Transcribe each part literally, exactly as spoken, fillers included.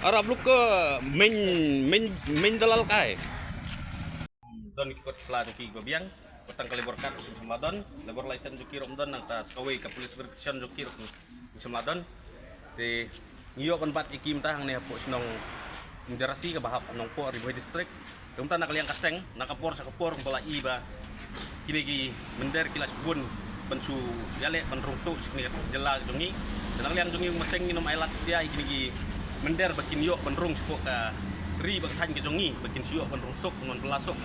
Arap luk ke main main main dalal kai. Don ki kot sla jong ki ba biang, batang ka labor card ym shym la don, labor license jong ki ruh ym don, nangta sa kawei ka police verification jong ki ruh ym shym la don. Te ngi ïoh ban bat ïa ki mynta hangne hapoh shnong Indarasi kaba hap Nongpoh, Ri Bhoi District. Te mynta na ka liang ka seng, na ka por sha ka por kumba la i ba kine ki mynder ki la shibun ban shu ïaleh ban rung tuh sha kine ki jylla jong ngi. Te na ka liang jong ngi Umsning ngin ym ailad satia ïa kine ki mynder ba kin ïoh ban rung shapoh ka ri bad ka thaiñ ka jong ngi ba kin shu ïoh ban rung suk, ban wan bylla suk.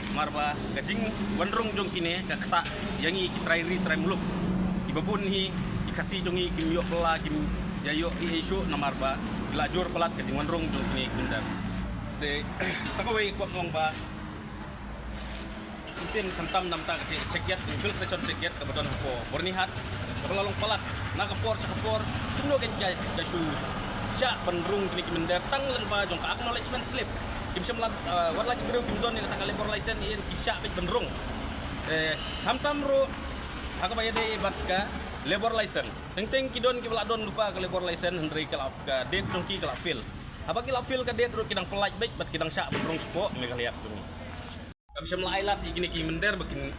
Namar ba ka jingwanrung jong kine ka ktah ïa ngi ki trai ri trai muluk. Kiba bun hi ki Khasi jong ngi kim ïoh bylla, kim ïa ïoh ei ei shuh namar ba ki la jur palat ka jingwanrung jong kine ki mynder. Te sa kawei kwah ong ba ktien khamtam namar ka check gate, ka filtration check gate kaba don hapoh Byrnihat kaba la long palat na ka por sha ka por. Kumno kan ka ka shu shah ban rung kine ki mynder tang lyngba jong ka acknowledgement slip. Kim shym la, eh, wat la ki briew kim don ïa kata ka labor license, ïa ki shah beit ban rung. Eh, khamtam ruh ha kaba ïadei bad ka labor license, teng teng ki don kiba la don lypa ka labor license hynrei ka la, ka date jong ki ka la fail. Haba ki la fail ka date ruh ki dang pyllait beit bad ki dang shah ban rung shapoh Meghalaya jong ngi. Kam shym la ailad ïa kine ki mynder ba kin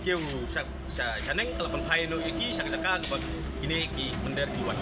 kiew sha, sha, shaneng, ka la pynphai noh ïa ki sha ka jaka kaba kine ki mynder ki wan.